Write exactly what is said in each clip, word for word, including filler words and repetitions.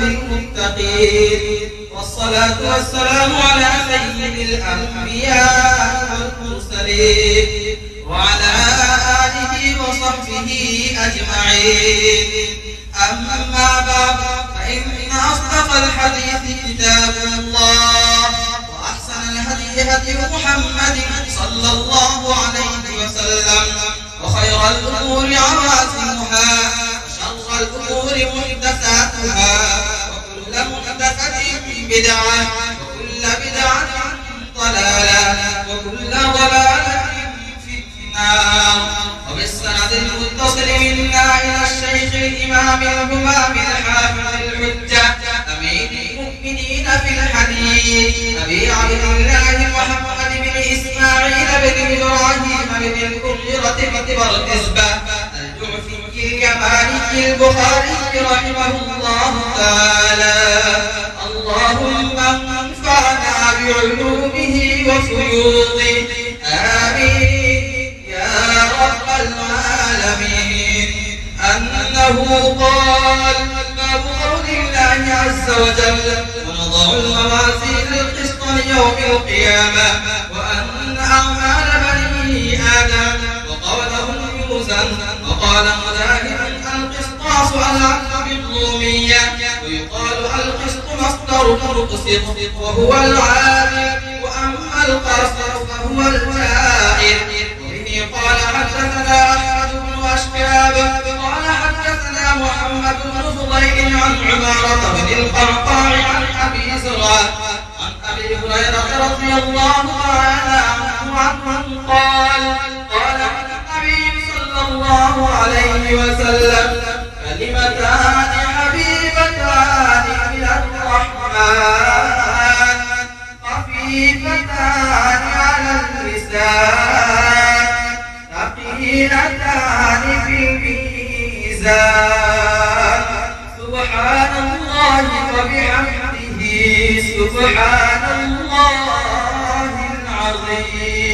للمتقين، والصلاة والسلام على سيد الأنبياء والمرسلين، وعلى آله وصحبه أجمعين. أما بعد، فإن أصدق الحديث كتاب الله، وأحسن الهدي هدي محمد صلى الله عليه وسلم، وخير الأمور عوازمها، وشر الأمور محدثاتها، وكل محدثة بدعة، وكل بدعة ضلالة، وكل ضلالة في النار. وبالسند المتصل منا إلى الشيخ الإمام الهمام الحافظ الحجة أمين المؤمنين في الحديث أبي عبد الله محمد بن إسماعيل بن إبراهيم بن المغيرة بن بردزبة الجعفي اليماني البخاري رحمه الله تعالى. اللهم انفعنا بعلومه وفيوضه. آمين يا رب العالمين. أنه قال: باب قول الله عز وجل: ونضع الموازين القسط ليوم القيامة، وأن أعمال بني آدم، وقوله يوزن، وقال مجاهد: القسطاس العدل بالرومية، ويقال القسط مصدر مقسط وهو العادل، وأما القاسط فهو الجائر. وبه قال حدثنا أحمد بن أشكاب قال حدثنا محمد بن فضيل عن عمارة بن القعقاع عن أبي زرعة عن أبي هريرة رضي الله تعالى عنه، عنه قال: قال النبي صلى الله عليه وسلم: كلمتان حبيبتان إلى الرحمن، خفيفتان على اللسان، ثقيلتان في الميزان. سبحان الله وبحمده، سبحان الله العظيم.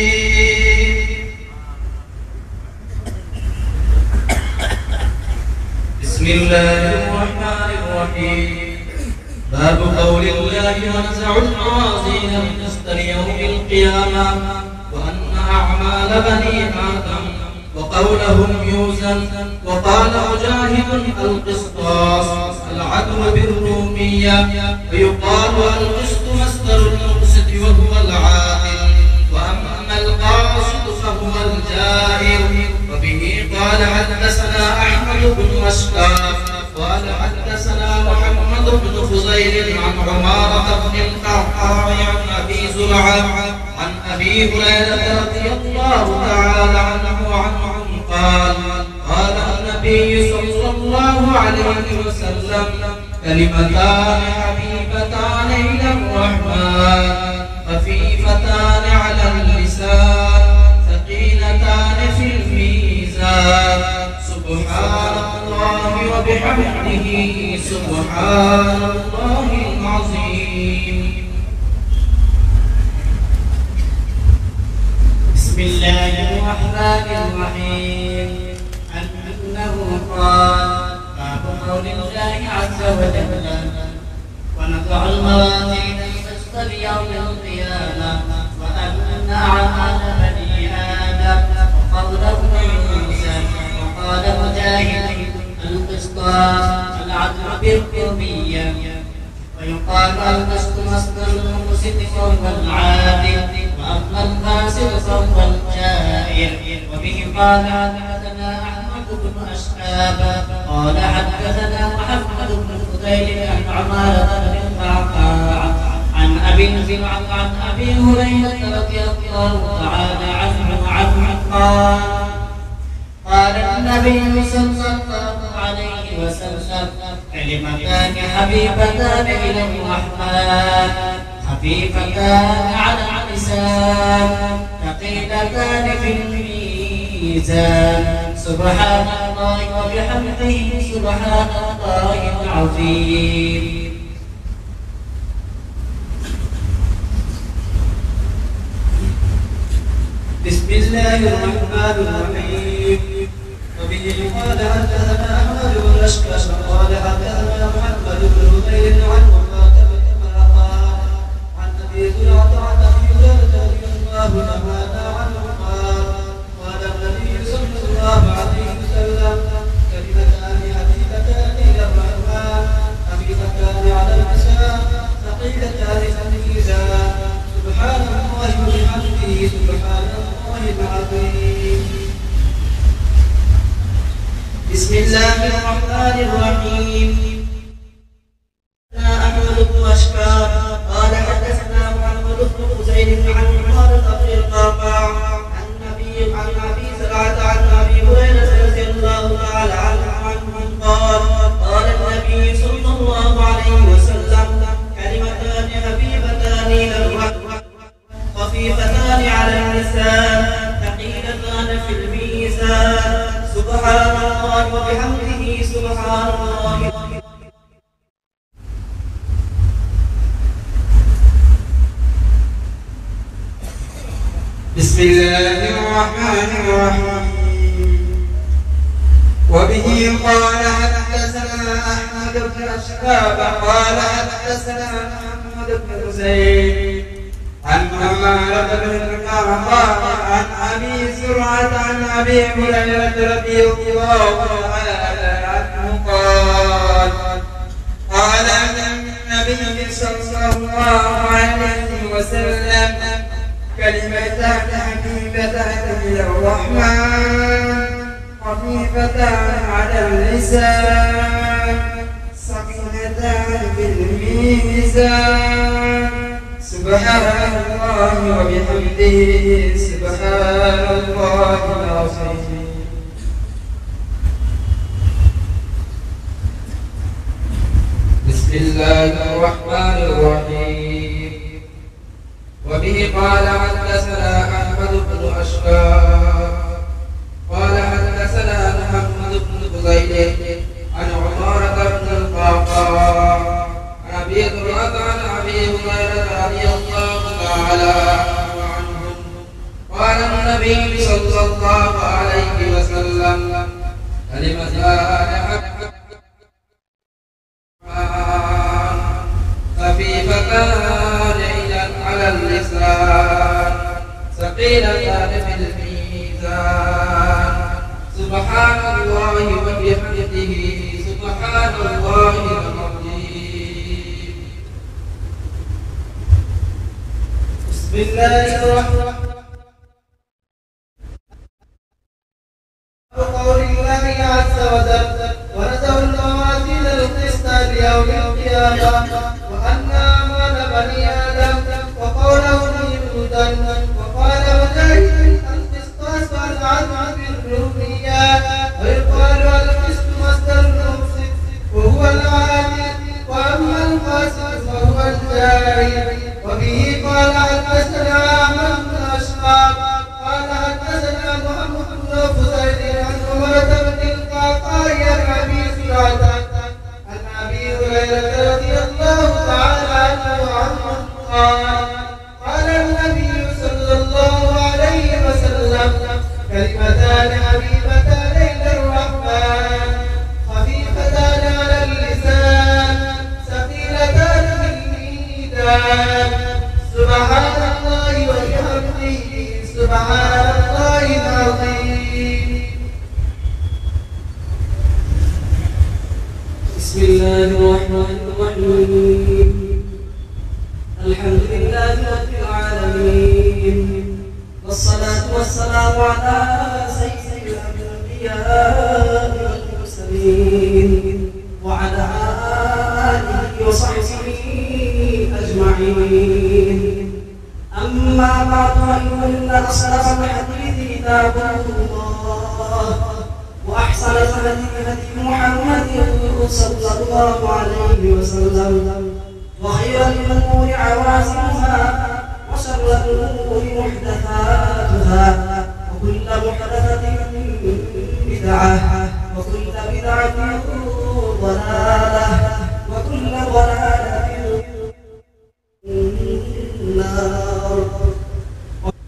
بسم الله الرحمن الرحيم. باب قول الله: ونضع الموازين القسط ليوم القيامة، وأن أعمال بني آدم، وقوله يوزن، وقال مجاهد: القسطاس العدل بالرومية، ويقال القسط مصدر المقسط وهو العادل، وأما القاسط فهو الجائر. وبه قال حدثنا أحمد بن أشكاب قال حدثنا محمد بن فضيل عن عمارة بن القعقاع عن أبي زرعة عن أبي هريرة رضي الله تعالى عنه، عنهم قال: قال النبي صلى الله عليه وسلم: كلمتان حبيبتان إلى الرحمن، خفيفتان على اللسان، ثقيلتان في الميزان. سبحان الله وبحمده، سبحان الله العظيم. بسم الله الرحمن الرحيم. أنه قال: باب قول الله عز وجل: ونضع الموازين القسط ليوم القيامة، وأن أعمال بني آدم، وقوله يوزن، وقال مجاهد: القسطاس العدل بالرومية، ويقال القسط مصدر المقسط وهو العادل، وأما القاسط فهو الجائر. وبه قال حدثنا أحمد بن أشعث قال حدثنا محمد بن فضيل عن عمارة بن القعقاع عن أبي زرعة عن أبي هريرة رضي الله تعالى عنه، عنه قال: قال النبي صلى الله عليه وسلم: كلمتان حبيبتان إلى الرحمن، خفيفتان على اللسان، ثقيلتان في الميزان. سبحان الله وبحمده، سبحان الله العظيم. بسم الله الرحمن الرحيم. وبه قال حدثنا أحمد بن أشكر قال حدثنا محمد بن الرحمن الرحيم. أحمد بن أشكر قال حدثنا محمد بن فضيل عن عمارة بن القعقاع عن أبي، عن أبي زرعة عن أبي هريرة رضي الله تعالى عنه، عنه قال: قال النبي صلى الله عليه وسلم: كلمتان خفيفتان على الرحمن، خفيفتان على اللسان، ثقيلتان في الميزان. سبحان الله وبحمده، سبحان الله. بسم الله الرحمن الرحيم. وبه قال حدثنا أحمد بن أشهاب قال حدثنا محمد بن زيد عن عمارة بن القعقاع عن أبي زرعة عن أبي هريرة رضي الله تعالى عنه قال: قال النبي صلى الله عليه وسلم: كلمتان حبيبتان إلى الرحمن، خفيفتان على اللسان، ثقيلتان في الميزان. سبحان الله وبحمده، سبحان الله العظيم. بسم الله الرحمن الرحيم. وبه قال حدثنا أحمد بن أشكر قال حدثنا محمد بن فضيل عن عمارة بن القعقاع عن أبي زرعة عن أبي هريرة رضي الله تعالى عنه قال النبي صلى الله عليه وسلم: كلمتان حق خفيفتان على اللسان، ثقيلتان في الميزان. سبحان الله وبحمده، سبحان الله العظيم. بسم الله الرحمن الرحيم. قول الله عز وجل: ونضع الموازين القسط ليوم القيامة وأن أعمال بني آدم وقوله يوزن. وقال مجاهد: القسطاس العدل بالرومية، ويقال القسط مصدر المقسط وهو العادل، وأما القاسط فهو الجائر. وبه قال حدثنا أحمد بن أشرف قال حدثنا محمد بن فضيل عن عمارة بن القعقاع عن أبي زرعة عن أبي هريرة رضي الله تعالى عنه وعنهم قال: قال النبي صلى الله عليه وسلم: كلمتان حبيبتان إلى الرحمن، خفيفتان على اللسان، ثقيلتان في الميزان. سبحان الله وبحمده، سبحان الله العظيم. بسم الله الرحمن الرحيم. الحمد لله رب العالمين، والصلاة والسلام على سيد الأنبياء والمرسلين وعلى آله وصحبه أجمعين. أما بعد، فإن أصدق الحديث كتاب الله، وأحسن الهدي هدي محمد صلى الله عليه وسلم، وخير الأمور عوازمها، وشر الأمور محدثاتها، وكل محدثة بدعة، وكل بدعة ضلالة، وكل ضلالة النار.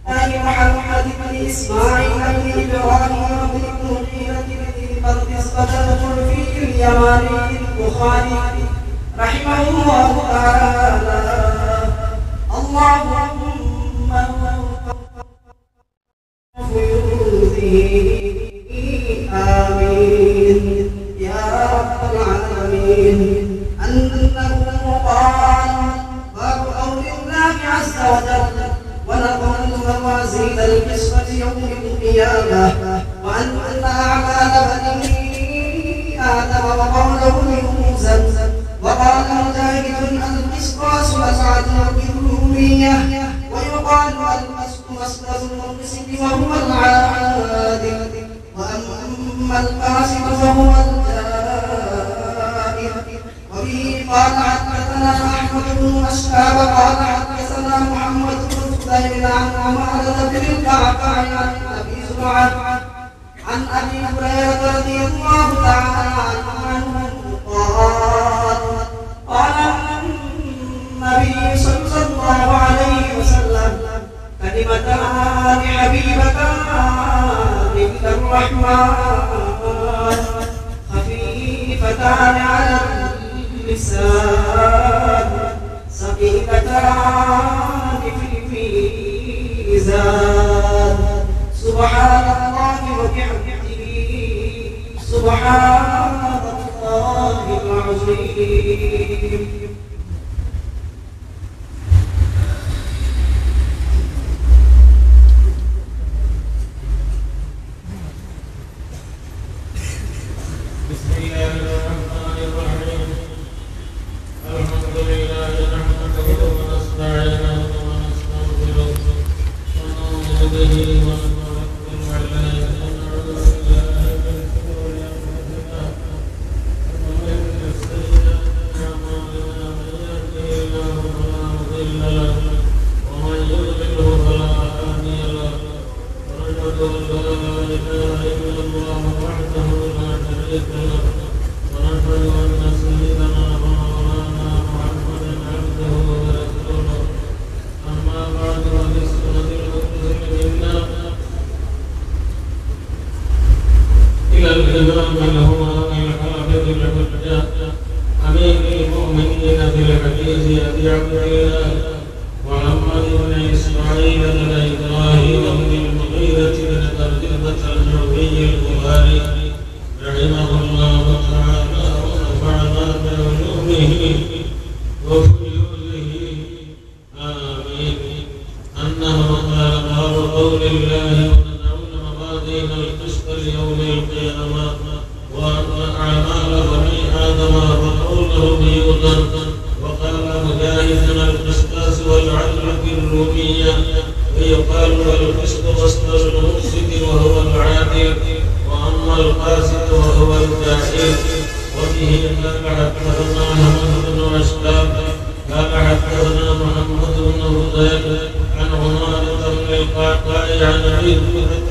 وعن محمد بن إسماعيل بن إبراهيم بن المغيرة بن ذي البرد الجحفي اليماني البخاري رحمه الله تعالى. اللهم فيوضه. آمين يا رب العالمين. أنه قال: باب قول الله عز وجل: ونضع الموازين القسط ليوم القيامة وأن أعمال بني وقوله يوزن. وقال مجاهد: القسطاس أسعد بالرومية، ويقال القسط مصدر المقسط وهو العادل، وأما الفاسد فهو الجائر. وبه قال حدثنا أحمد بن أشعب قال حدثنا محمد بن فضيل عن عمارة بن القعقاع عن أبي زرعة عن أبي هريرة رضي الله تعالى عنه قال: قال النبي صلى الله عليه وسلم: كلمتان حبيبتان إلى الرحمن، خفيفتان على اللسان، ثقيلتان في الميزان. سبحان الله وبحمده، سبحان الله العظيم. بسم الله الرحمن الرحيم. الحمد لله نحمده ونستعينه ونستغفره ونؤمن به ونتوكل عليه ونعوذ بالله من شرور أنفسنا ومن سيئات أعمالنا. من يهده الله فلا مضل له ومن يضلله فلا هادي له. ونشهد أن لا إله إلا الله وحده لا شريك له، ونشهد أن سيدنا ومولانا محمدا عبده ورسوله. أما بعد، فبالسند المتصل منا إلى الإمام الهمام الحافظ الحجة أمير المؤمنين في الحديث أبي عبد الله محمد بن إسماعيل بن إبراهيم بن المغيرة بن قردبة الجوفي البخاري رحمه الله تعالى ونفعنا بعلومه وفيوضه. آمين. أنه قال: باب قول الله: وتضعون موازين القسط ليوم القيامة وأن أعمال بني آدم فقولهم يوزن. وقال مجاهد: القسطاس والعدل في الرومية، ويقال القسط مصدر المقسط وهو العادل، وأما القاسط وهو الجائر. وبه قال حدثنا أحمد بن أشتاب قال حدثنا محمد بن فضيل عن عمارة بن القعقاع عن أبي هريرة،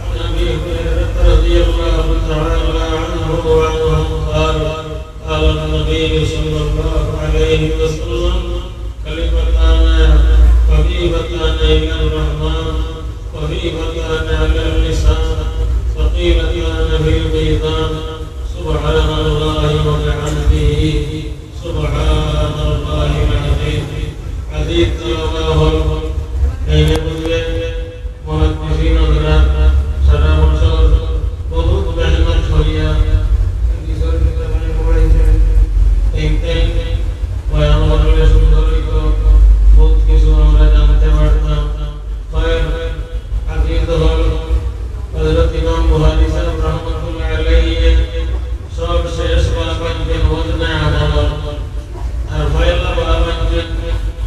عن أبي هريرة رضي الله تعالى عنه وعنهم قال: قال النبي صلى الله عليه وسلم: كلمتان خفيفتان إلى الرحمن، خفيفتان على اللسان، ثقيلتان في الميزان، سبحان الله وبحمده، سبحان الله العظيم. حديث رواه، এই যে বুঝলে, মুহাদ্দিসিন হযরত সারা বছর বহুত মেহনত করিয়া হাদিসের কিতাব পড়াইছেন। তিন তিন বয়ান করলে সুন্দর হইতো, বহুত কিছু আমরা জানতে পারতাম। কয়েক হাদিস হল হযরত ইমাম বুখারী সাহেব রহমতুল্লাহ আলাইহি সব শেষ বাব আনছেন ওজনে আমল। আর পয়লা বাব আনছেন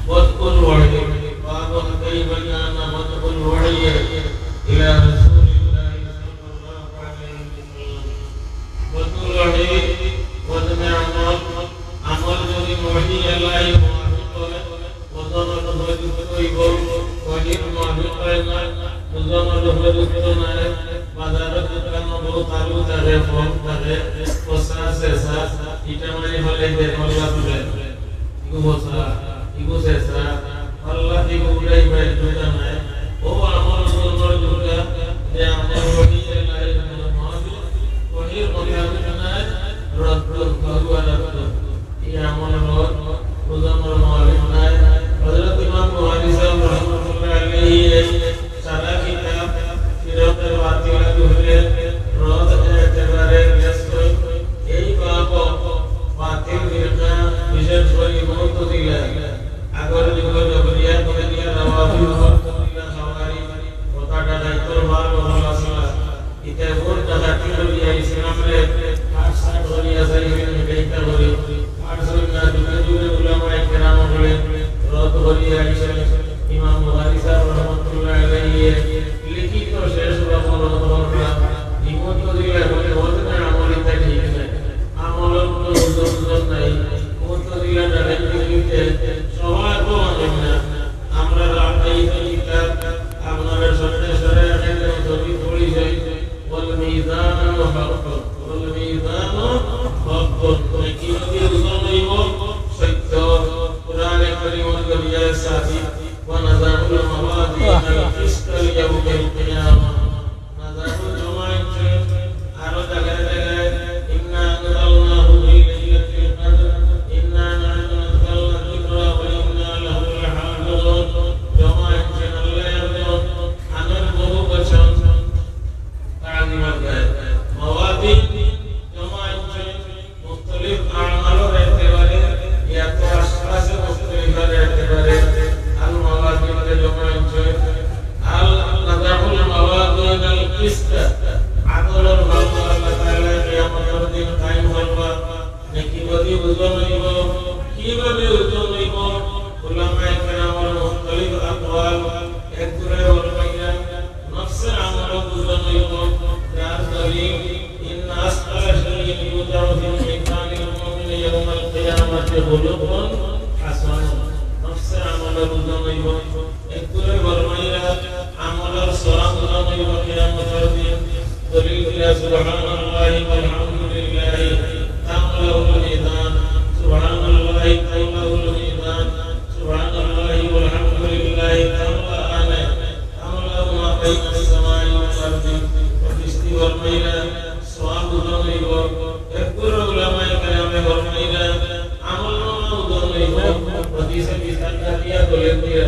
বদউল ওহী। باب كيف كان بدء الوحي إلى رسول الله صلى الله عليه وسلم. بدء الوحي ওজনে আমল, আমল যদি ওহী এলাহি মুআফিক হয়, ওজনর উপযুক্ত হইব, ওহীর মুআফিক হয় না, ওজনর উপযুক্ত নায়, বাজারো দোকানো বহুত আলু থাকে, গম থাকে, পচা, ছেঁচা, ইটা মারি ফালাইলে পাল্লা তুলে। ইগু পচা, ইগু ছেঁচা, পাল্লা দিগু উড়াইবার জুতা নায়। ও আমল ওজনর জুতা, যে আমল ওহী এলাহি মুআফিক, ওহীর মোতাবেক নায়, রদ্দুন, ফাহুয়া রদ্দুন। এই আমল ওজনর মুআফিক নায়। হযরত ইমাম বুখারী সাহেব রহমতুল্লাহ আলাইহি সারা কিতাব ফিরকায়ে বাতিলা দুইরে রদ একেবারে পেশ করইন। এই বাবো বাতিল ফিরকা, বিশেষ করি মুতাজিলা, আগর যুগর জবরিয়া, কদরিয়া, রাওয়াফিজ, মুতাজিলা, খাওয়ারিজ, কথাটা দায়িত্বর ভার বহন আসলা। ইতা ভোট ডাকাতি করিয়া ইসলামরে আট সাত নেকি নদীর ওজন অইব সত্তর। কোরআনে কারীমর জরিয়ায় সাবিত, "ওয়া নাযাউল মাওয়াজিনাল কিসতা লিয়াউমিল কিয়ামা।" নাযাউল জমা আনছে, আরো জায়গায় জায়গায়, "ইন্না আনজালনাহু ফি লাইলাতিল কদর, ইন্না নাহনু নাযালনা যিকরা ওয়া ইন্না লাহু লাহাফিজুন।" জমা আনছে, আল্লাহ একজন, আনার বহু বচন, তাজিম অর্থে। মাওয়াজিন জমা আনছে, মুখতালিফ আমালর এতেবারে, ইয়া তো আশখাসে মুখতালিফার এতেবারে আল মাওয়াজিন রে জমা আনছে। আল নাযাউল মাওয়াজিনাল কিসতা, আদলর পাল্লা আল্লাহ তাআলা কিয়ামতর দিন কায়েম করবা। নেকি বদি ওজন অইব, কিভাবে ওজন অইব? উলামায়ে কেরামর মুখতালিফ আকওয়াল, এক দলে ফরমাইরা, নফসে আমল ওজন অইব, যার দলিল, "ইন্না আসকালা শাইইন ইউযাউ ফি মিজানিল মুমিনি ইয়াউমাল কিয়ামাতি খুলুকুন হাসান।" নফসে আমল ওজন অইব। এক দলে ফরমাইরা, আমলর সওয়াব ওজন অইব কিয়ামতর দিন। দলিল দিলা, "সুবহানাল্লাহি ওয়াল হামদুলিল্লাহি তামলাউল মিজান, সুবহানাল্লাহি তামলাউল মিজান, সুবহানাল্লাহি ওয়াল হামদুলিল্লাহি তামলাআনে।" আমলা মা বাইনাস সামাই ওয়াল আরদি। হাদিস দি ফরমাইলা, সওয়াব ওজন অইব। এক দলে উলামায়ে কেরামে ফরমাইলা, আমলনামা ওজন অইব। হাদিসে বিস্তার দিয়া দলিল দিয়া,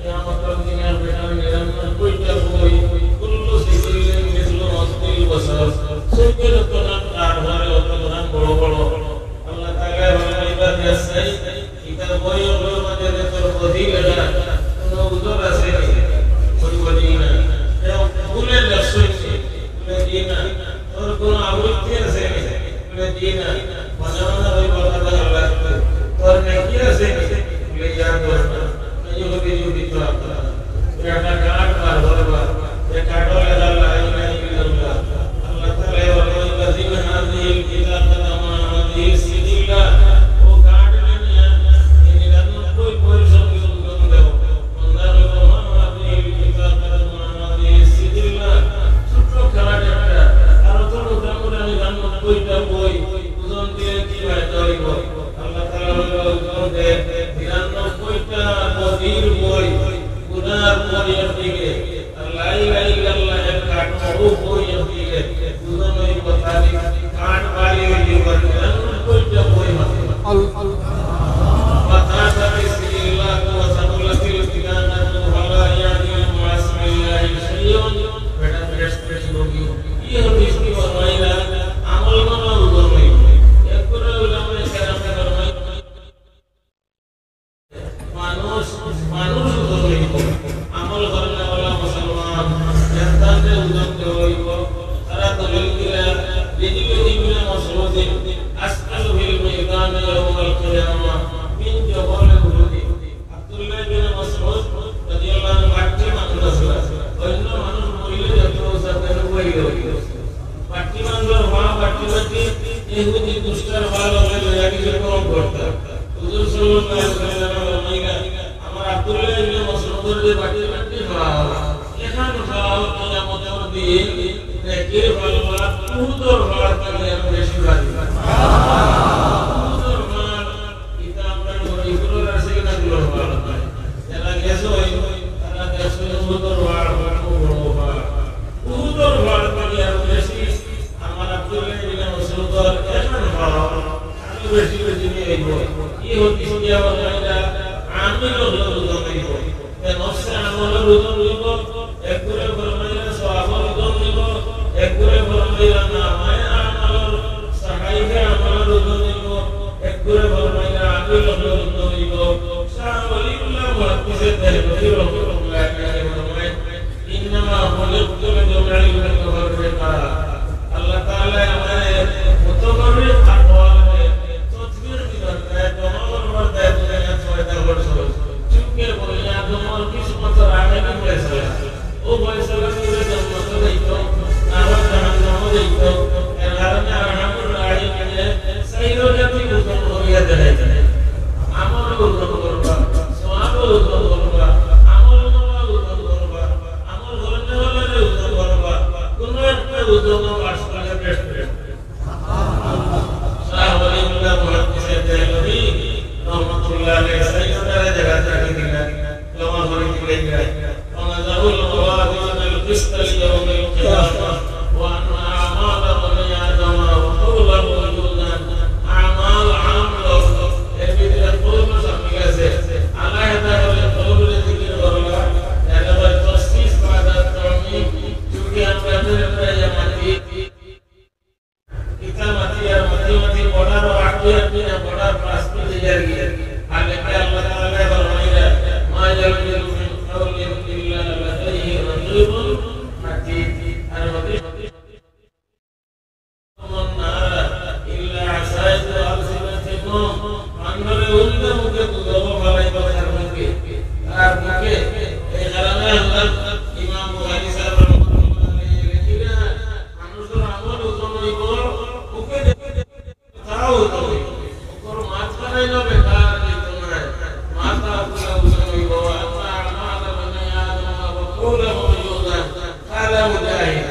কিয়ামতর দিনর বেটার নিরানব্বইটা বই, কুল্লু সিজিল্লিন মিসলু মাদ্দিল বাসার। সূর্যের যত নাম কাঠ হয়, অত নাম বড় বড়। আল্লাহ তাআলা ফরমাইবা, "ইয়া সাইয়্যিদ, ইতা বই অগুর মাঝে যে তোর বদি লেখা, কোনো উজর আছে নি?" বলবো, "জি না।" "কেউ ভুলে লেখছস নি?" বলে, "জি না।" "তোর কোনো আবৃত্তি আছে নি?" বলে, "জি না।" "মনে মনে ওই কথা লাগতো।" "তোর নেকি আছে নি?" বলে, "ইয়া দোস্ত, এই হতে যদি তো আপনার একটা কাঠ বার করবা, যে কাঠও লেখা লা ইলাহা ইল্লাল্লাহ।" আল্লাহ তাআলা বলেন, "ওয়াজিন হাযিহিল বিতাকাতা মা হাযিহিস সিজিল্লা।" ও কার্ড নিয়া এই নিরানব্বই বইয়ের সঙ্গে ওজন দেও। বন্দা বলল, "মা হাযিহিল বিতাকাতা মা হাযিহিস সিজিল্লা।" ছোট্ট কার্ড একটা, আর অত মোটা মোটা নিরানব্বইটা বই, ওজন দিলে কি ফায়দা হইব? আল্লাহ তাআলা বলেন, "ওজন দে, নিরানব্বইটা বদির বই, গুনার বই একদিকে, আর লা ইলাহা ইল্লাল্লাহ এক কাঠ, ও বই একদিকে।" ওজন অইব তালি, কাঠ ভারী অইব, নিরানব্বইটা বই মাত্র। আল-, আল-, وثقلت به السجلات وثقلت البطانة فلا يعدل مع اسم الله شيء। বেটা বেহেশতে ঢুকবি। এই হাদিস দি ফরমাইলা, আমলনামা ওজন অইব। এরপরে উলামায়ে কেরামে ফরমাইলা, মানুষ, মানুষ ওজন অইব। আমল করনেওয়ালা মুসলমান, ইনসানরে ওজন দেওয়া অইব। তারা দলিল দিলা, "لجبل ابن مسعود أثقل في الميزان يوم القيامة من جبل أحد।" আব্দুল্লাহ ইবনে মাসউদ রাদিয়াল্লাহু আনহু বাট্টি মানুষ আছিলা। অন্য মানুষ মরিলে যত উঁচা তেন বইলে অইল। বাট্টি মানুষর মা বাট্টি বাট্টি ইহুদি দুষ্টার ভালো হয়ে লইয়া কিছু কম করতা। হুজুর সাল্লাল্লাহু আলাইহি ওয়াসাল্লাম ফরমাইলা, "আমার আব্দুল্লাহ ইবনে মাসউদর যে বাট্টি বাট্টি খাওয়া, এখান খাওয়া কিয়ামতর দিন নেকির পাল্লা উহুদর পাহাড় থাকি আরো বেশি ভারী।" উহুদর পাহাড় ইটা আমরার মণিপুরর আছে কিনা গুলোর পাহাড় নাই। যারা গেছো, তারা দেখছো উহুদর পাহাড় কত বড় পাহাড়। উহুদর পাহাড় থাকি আরো বেশি আমার আব্দুল্লাহ ইবনে মাসউদর এখান পাহাড় আরো বেশি বেশি নিয়ে আইব। এই হাদিস দিয়া ফরমাইলা, আমি লোক ওজন অইব। তে নফসে আমলর ওজন অইব, এক দলে ফরমাইলা সওয়াবর ওজন অইব, এক দলে ফরমাইলা নামায়ে আমলর, সাহাইফে আমলর ওজন অইব, এক দলে ফরমাইলা আমিলর ওজন অইব। শাহ ওলিউল্লাহ মুহাদ্দিসে দেহলভী রহমাতুল্লাহি আলাইহি ফরমায়, "ইন্নামা খুলিকতু লিউতাম্মিমা মাকারিমাল আকলাক।" আল্লাহ তাআলা আমারে মুতাফাররিক আকওয়ালরে তদবির দিবার দায়, জমা করবার দায় দুনিয়াত পয়দা করছইন। চুকে বলে আদমর কিসমতর আগে কি ফয়সালা? ও ফয়সালা বর্ডার বাকি আছে না, বর্ডার পাস করে যাই। আর লেখা আল্লাহ তাআলা ফরমাইরা, "মা ইয়ালফিযু মিন কাওলিন ইল্লা লাদাইহি রাকিবুন আতীদ।" আর হাদিস, "মান নারা ইল্লা হাসাইতু আলসিনাতিকুম।" বান্দরে উল্টা মুখে দুধ ফালাইবা তার মুখে, তার মুখে। এই কারণে আল্লাহ ইমাম বুখারী সাহেব রহমাতুল্লাহ আলাইহি লেখিরা, মানুষের আমল উত্তম হইব, মুখে তাও হইতো না। ওর মাঝখানে না বেকার হইতো না। মাথা পুরা উঁচু হইব। আল্লাহ, আল্লাহ, আল্লাহ, বনি আদম, আল্লাহ, কৌলা হইব না। কালা মুজাহিদ।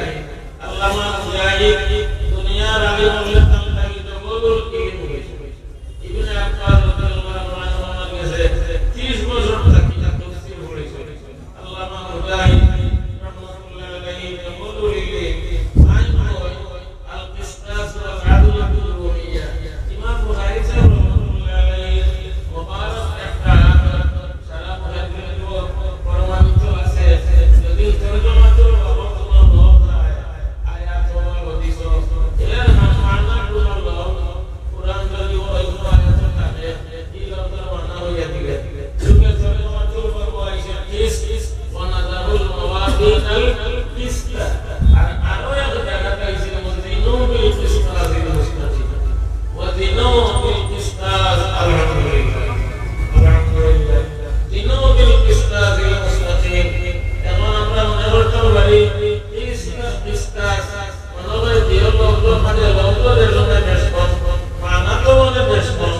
আল্লামা মুজাহিদ দুনিয়ার আলিম হলে তাম তাকে জবরুল ইলম হয়েছে। ইবনে আব্বাস রাদিয়াল্লাহু আনহু আমার কাছে ত্রিশ বছর থাকি তার তফসির পড়েছে। আল্লামা মুজাহিদ রহমাতুল্লাহ আলাইহি জবরুল ইলম, আইন হয়, আল কিসতাস ওয়াল আদল ফির রুমিয়া। ইমাম বুখারী সাহেব রহমাতুল্লাহ আলাইহি মোবারক একটা হাত, সারা বুখারী শরীফ প্রমাণিত আছে। যদি তর্জমাতুল বাবা কোনো লোক হয়, আয়াত অথবা হাদিস, এর মানা কোনো লোক, কোরআন যদি অন্য আয়াত থাকে, এই লোকটার মানা হইয়া দিবে। সুখে তর্জমাতুল বাবা এসে কিস, ওয়া নাযারুল মাওয়াজিনাল কিসতা। আর আরো এক জায়গাতে এসে, ওয়াজিনু বিল কিসতাসিল মুস্তাকিম। ওয়াজিনু বিল কিসতাস, আলহামদুলিল্লাহ। আলহামদুলিল্লাহ। জিনু বিল কিসতাসিল মুস্তাকিম। এখন আমরা মনে করতাম পারি, কিস-, কিসতাস, মনে হয় যে লব্ধ, মানে লব্ধ যে সময় বেশ কম, মানা তো মনে বেশ কম।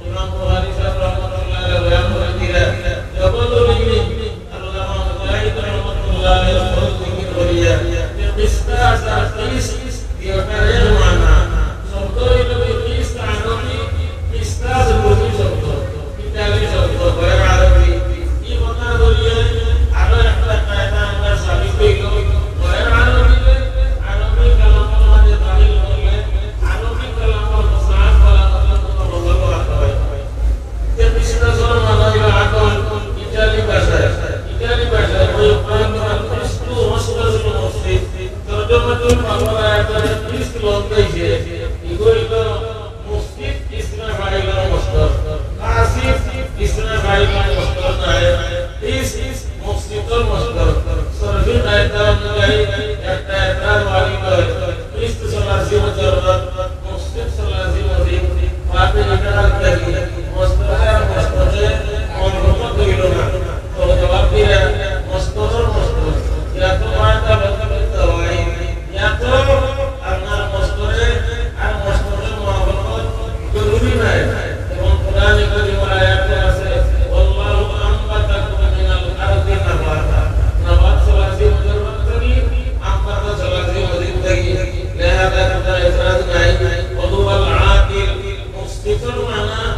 ইমাম বুখারী সাহেব রহমাতুল্লাহ আলাইহি বয়ান করে দিলেন, জবরুল ইলম আল্লামা মুজাহিদ রহমাতুল্লাহ আলাইহি বড় জিকির করিয়া, যে কিসতাস আর কিস, দুইটার এক মানা। শব্দ হইল কি, কিস আরবি, কিসতাস রুমি শব্দ, ইতালি শব্দ, গয়র আরবি। এই কথা বলিয়া আরো একটা কায়দা আমরা সাবিত হইল, গয়র আরবি, আরবি কালামর মাঝে দাখিল করলে আরবি কালামর ফসাহাত বলা কথা কোনো বদল হয়। যে কিসতাসর মানা হইল আকল, ইতালি ভাষায়, ইতালি ভাষায় ওই ওখানে কিস্তু মসজিদ, তর্জমাতুল বাবার আয়াতে কিস্ত লফজ আইছে, এগুলো হইল মসজিদ ইসনা ফাইলর মসদর, কাসিদ ইসনা ফাইলর মসদর নায়, কিস মসজিদর মসদর। সরফি কায়দা অনুযায়ী একটা এতরাজ ওয়ারিদ হয়। কিস্ত সলাসি মুজাররদ, মসজিদ সলাসি মজিদ, বাপে ইন্তেকাল করি, মসজিদে আর মসজিদে মরহুমত হইল না। তো জবাব দিলেন, মসজিদর মসজিদ, ইয়া তো মাতা বদলতে হয়, ইয়া তো আপনার মসজিদে আর মসজিদে মরহুমত জরুরি নাই। এবং কোরআনে কারীমের আয়াতে আছে, "ওয়াল্লাহু আম্বাতাকুম মিনাল আরদি নাবাতা।" নাবাত সলাসি মুজাররদ করি, আম্বাতা সলাসি মজিদ থাকি। লেহাজা কোনো এতরাজ নাই। ওয়া হুয়াল আকিল, মসজিদর মানা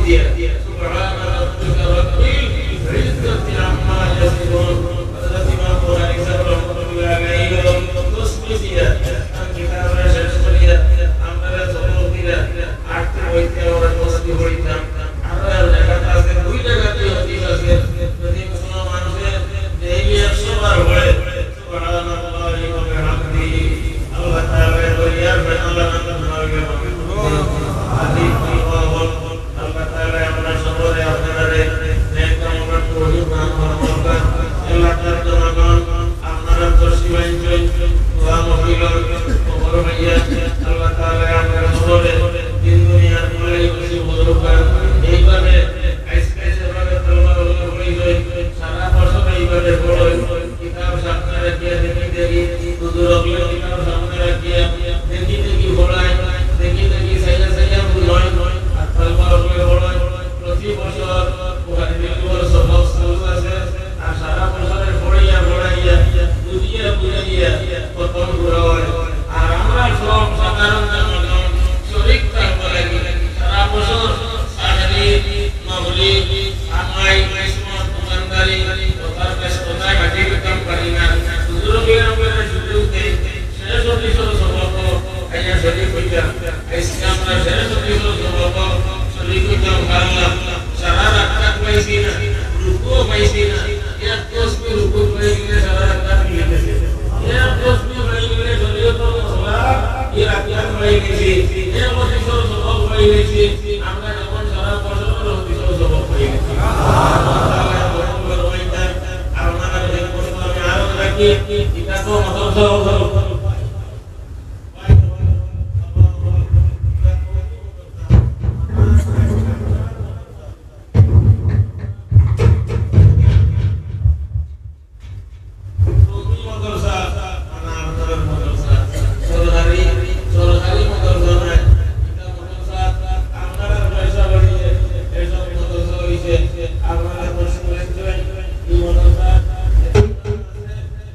سبحان ربك رب العزة عما يصفون। হযরত ইমাম বুখারী সাহেব রহমতুল্লাহ আলাইহি তসবিহ দিয়া তান কিতাবটা শেষ করিয়া আমরারে সবক দিলা। আটটি বইতে আমরা তসবিহ পড়িতাম। আমরা জায়গাত আছে, দুই জায়গাতে হাদিস আছে। যদি কোনো মানুষে ডেইলি একশো বার পড়ে, সুবহানাল্লাহি ওয়া বিহামদিহি, আল্লাহ তাআলা দরিয়ার ফেনা বানাইয়া দিবেন। আল্লাহ তাআলা আমরা সকলে আপনারারে নেক আমল করার তৌফিক দান করুন। এলাকার জনগণ, আপনারা তসবিহ আনছেন, দোয়া মাহফিল, খবর পাইয়া, আল্লাহ তাআলা আমরা সকলে দিন দুনিয়ার কল্যাণে খুশি করুন। এইভাবে আজকে যেভাবে তলবা হলো পড়ি যায়, সারা বছর এইভাবে পড়ো। কিতাব সামনে রাখিয়া দেখি দেখি, হুজুর অকলে কিতাব সামনে রাখিয়া দেখি দেখি পড়ায়, দেখি দেখি চাইয়া চাইয়া বুঝায়, আর তলবা অকলে পড়ায়। প্রতি বছর বুখারী শরীফর সবক চালু আছে, আর সারা বছরে পড়াইয়া পড়াইয়া, বুঝাইয়া বুঝাইয়া খতম করা হয়। আর আমরা সব সাধারণ জনগণ শরীক থাকবার লাগি সারা বছর সাহারি, মাগরিব, কামাই, কিসমত, দোকানদারি, কথার ব্যস্ততায় হাজির হইতাম পারি না। হুজুর অকলে আমরা সুযোগ দেই, শেষ হাদিসর সবক আইয়া শরীক হইতাম। আজকে আমরা শেষ হাদিসর সবক শরীক হইতাম পারলাম। সারা রাকাত পাইছি না, রুকুও পাইছি না। এক তসবিহ রুকুত পাইলে সারা রাকাত মিলি গেছে। এক তসবিহ পাইলে শরীয়তর মশলা, এই রাকাত পাই গেছি। এক হাদিসর সবক পাই গেছি। আমরা যখন সারা বছরর হাদিসর সবক পাই গেছি। আল্লাহ তাআলা কবুল ফরমাইতা। আপনারা যে প্রস্তাবে আরো রাখি, এটা তো মাদ্রাসা হলো। কওমি মাদ্রাসা, মানে আপনারার মাদ্রাসা, সরকারি, সরকারি মাদ্রাসা নায়। এটা মাদ্রাসা, আপনারার পয়সা বাড়িয়ে এইসব মাদ্রাসা হইছে। আপনারা প্রশ্ন করছেন, এই মাদ্রাসা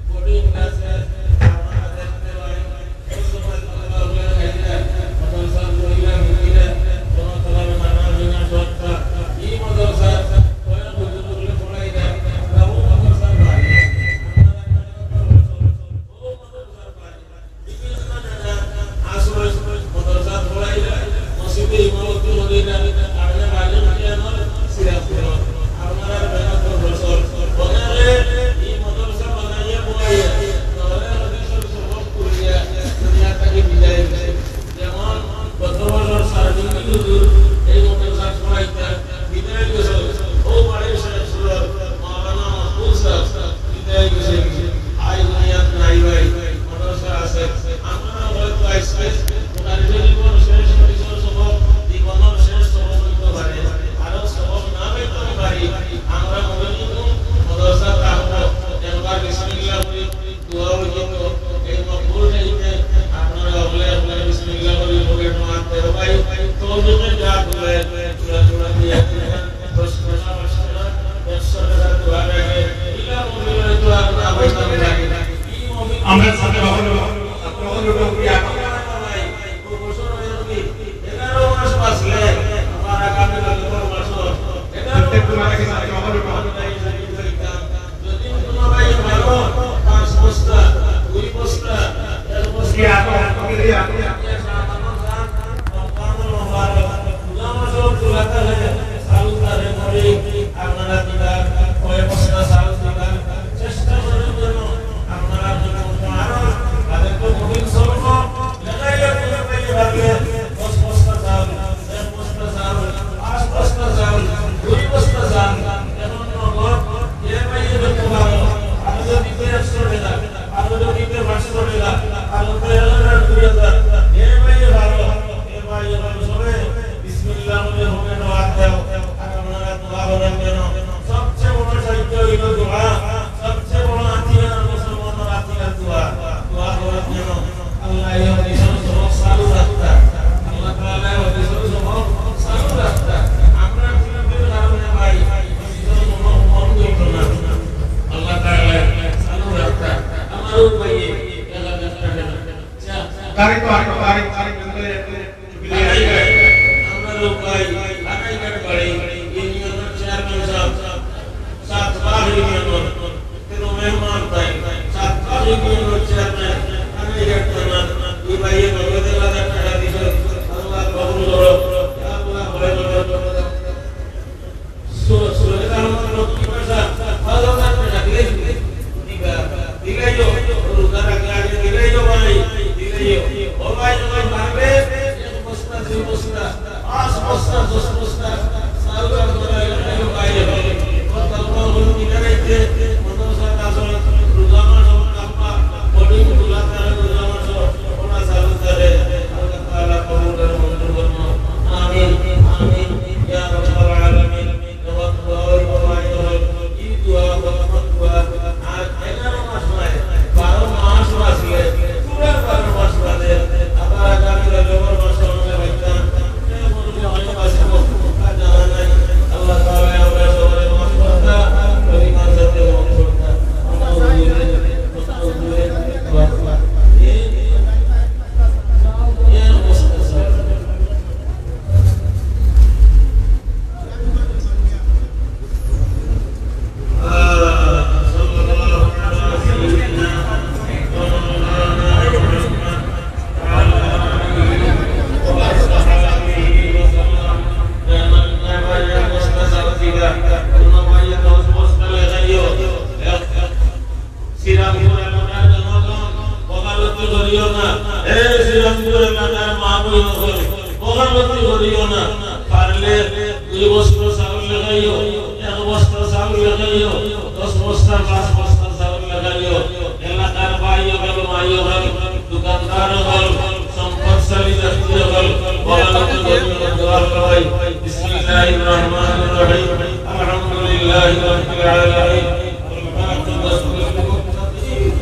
বোর্ডিং আছে, আপনারা দেখতে পারেন। যেমন গত বছর সার্জিং হুজুর এই মাদ্রাসা পড়াইতা বিদায় গেছে, ও বাড়ির শেখ সুরত মাওলানা মকবুল সাহেব বিদায় গেছে। আই দুনিয়াত নাই ভাই, মাদ্রাসা আছে। আমরা হয়তো আজকে বুখারী শরীফর শেষ হাদিসর সবক, জীবনর শেষ সবক হইতে পারে, আরো সবক না পাইতাম পারি। আমরা মনে নিব মাদ্রাসা থাকবো, একবার বিসমিল্লাহ বলি, দোয়া হইতো, এই মকবুল হইতে আপনারা হকলে আপনারা বিসমিল্লাহ বলি বলে মারতে হবে। তৌফিকে যা করে, তোরা তোরা দিয়ে দিবেন। দশ টাকা, পাঁচ টাকা, একশো টাকা দোয়া লাগে। ইলা মকবুল হইতো আর না হইতো লাগে। আমরা সাথে ভাবলো, আপনারা লোক কি এখন এগারো মাস বাঁচলে আমার আগামী নভেম্বর মাস, এগারো মাস বাঁচলে যদি কোনো ভাই ভালো পাঁচ বস্তা, দুই বস্তা, এক বস্তা, রমজান মোবারক, রোজা মাসও খোলা থাকে, চাউল তারে করে আপনারা দিবা, কয় বস্তা চাউল দিবা, চেষ্টা করবেন যেন আপনারা যত পারেন, তাদের তো কঠিন শ্রম, লেখাইয়া কোনো পাইয়ে পারলে দশ বস্তা চাউল, এক বস্তা চাউল, পাঁচ বস্তা চাউল, দুই বস্তা চাউল, এখন নগদ যে পাইয়ে দিতে পারো, আরো যদি দিতে একশো টাকা, আরো যদি দিতে পাঁচশো টাকা, আরো তো এক হাজার, দুই হাজার, যে পাইয়ে পারো, যে পাইয়ে পারো, সবে বিসমিল্লাহ বলে হবে, দোয়া দেও। আর আপনারা দোয়া করেন যেন। সবচেয়ে বড় সাহায্য হইল দোয়া, সবচেয়ে বড় হাতিয়ার মুসলমানের হাতিয়ার দোয়া। দোয়া করেন যেন আল্লাহ এই হাদিসর সবক চালু রাখতা। আল্লাহ তাআলা এই হাদিসর সবক চালু রাখতা। আমরা বিলম্বের কারণে ভাই হাদিসর সবক বন্ধ হইতো না। আল্লাহ তাআলা চালু রাখতা। আমারও ভাই এক হাজার টাকা। আচ্ছা। তারিখ তো আট তারিখ, তারিখ। আমরার ভাই কানাইঘাট বাড়ি, লাগাইও, এক বস্তা চাউল লাগাইও, দশ বস্তা, পাঁচ বস্তা চাউল লাগাইও। এলাকার ভাই অকল, মাই অকল, দোকানদার অকল, সম্পদশালী ব্যক্তি অকল, বলা মতো গরিব দোয়া করবাই। বিসমিল্লাহির রহমানির রহিম। আলহামদুলিল্লাহি রাব্বিল আলামিন। ওয়াল আকিবাতু লিল মুত্তাকিন।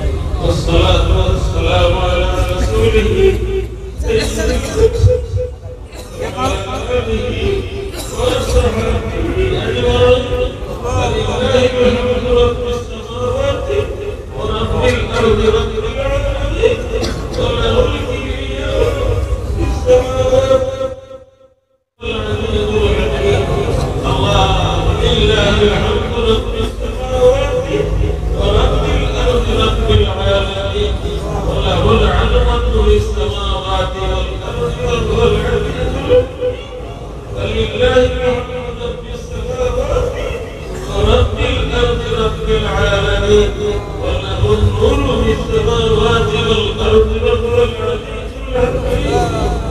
ওয়াসসালাতু ওয়াসসালামু আলা রাসূলিহি সাইয়্যিদিল মুরসালিন। الله، لله الحمد رب السماوات ورب الأرض رب العالمين، وله العظمة في السماوات والأرض وهو العزيز الحكيم. ولله الحمد رب السماوات ورب الأرض رب العالمين، وله النور في السماوات والأرض وهو العزيز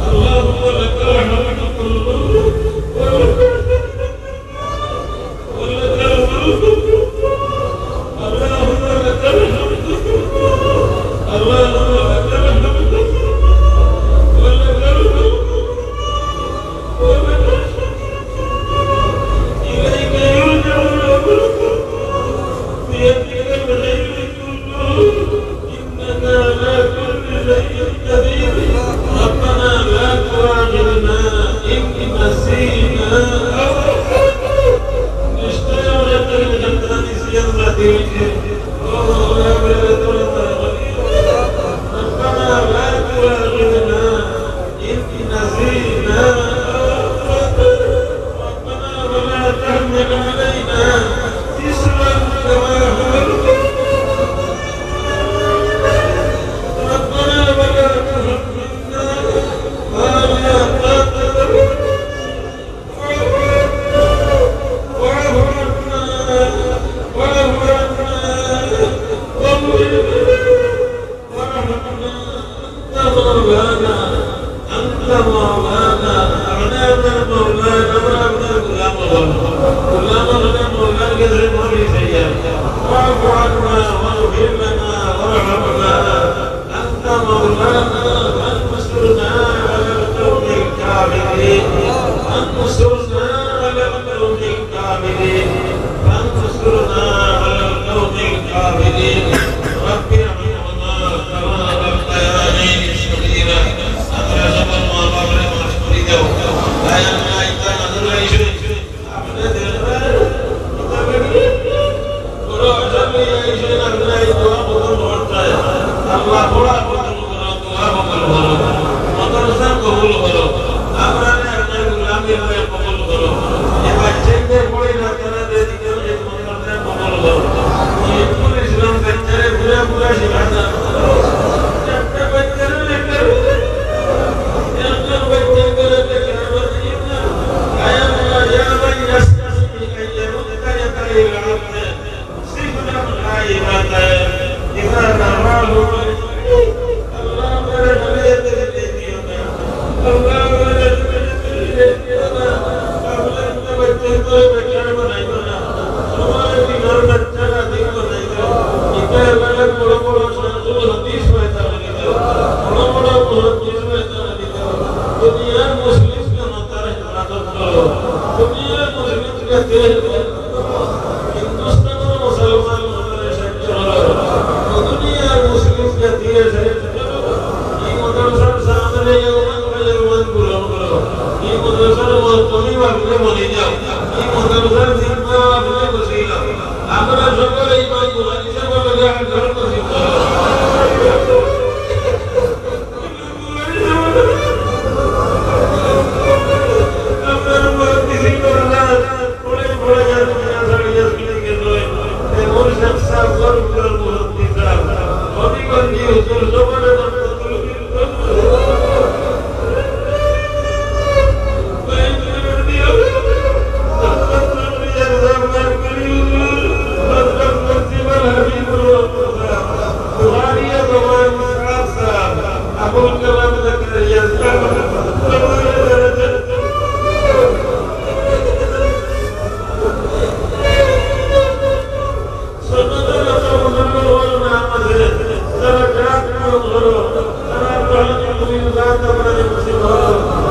اللهم لك الحمد كله، ولك الحمد كله، اللهم لك الحمد كله، اللهم لك الحمد كله، ولك الحمد كله، ولك الحمد كله، إليك يرجع الأمر كله، بيدك الخير كله. إنك على كل شيء قدير. ربنا لا تؤاخذنا إن نسينا أو أخطأنا. নিশ্চয় আমরা তার নিষেধাজ্ঞা নিষেধাজ্ঞা দিয়েছি। ربنا لا تؤاخذنا إن نسينا أو أخطأنا. ربنا ولا تحمل علينا إصرا كما حملته. ربنا ولا تحملنا ما لا طاقة لنا به. واعف عنا، واعف عنا، واغفر لنا وارحمنا، أنت مولانا، أنت مولانا، আমরা আপনার মওলানা, আমরা আপনার গোলাম অকল। গোলাম অকলে মওলার গেছে মাফি চাইয়া। واعف عنا واغفر لنا وارحمنا، أنت مولانا فانصرنا على القوم الكافرين. فانصرنا على القوم الكافرين. فانصرنا على القوم الكافرين. رب ارحمهما كما ربياني صغيرا. আমরা সকল মা বাবারে মাফ করি দাও। আয় আল্লাহ, ইতা নাজুল আইছে। আপনি দেখবেন, বড় অসুবিধা আইছে, আপনি এই দোয়া কবুল করতে। আল্লাহ বড় কবুল করো, দোয়া কবুল করো। মাদ্রাসা কবুল করো। আমরা আপনার গোলামি হয়ে কবুল করো। এই বাচ্চাদের পড়ে না, তারা যদি কেউ এই মাদ্রাসা কবুল করো। এই পুলিশ ইসলাম বাচ্চারে পুরা পুরা শিক্ষা দান করো। একটা বাচ্চারে একটা, একটা বাচ্চা করে একটা কারবার দিও না। আয় আল্লাহ, ইয়া মান ইয়াস্তাহি আন ইয়ারুদ্দা ইয়াদাইল আবদ। দুনিয়ার মুসলিমকে মাথার হেফাজত করো, দুনিয়ার মুসলিমকে দেশ হিন্দুস্তানের মুসলমান হকলরে সাহায্য করো। দুনিয়ার মুসলিম জাতিরে সাহায্য করো। এই মাদ্রাসার সামনে ইমাম ভাইয়ের মান গ্রহণ করো। এই মাদ্রাসার মহতমিম আপনি বনি যাও। এই মাদ্রাসার জিম্মা আপনি বসি লও। আমরা সকলে ইমাম বুখারী সাহেবের লগে আন্দোলন করছি।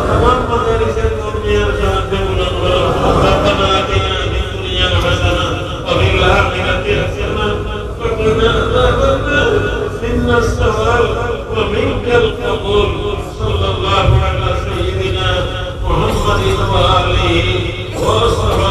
তামাম মাদারিসের কর্মীদের সাহায্য কবুল করো। ربنا آتنا في الدنيا حسنة وفي الآخرة حسنة وقنا عذاب النار. منا الثواب ومنك القبول. صلى الله على سيدنا محمد وآله وصحبه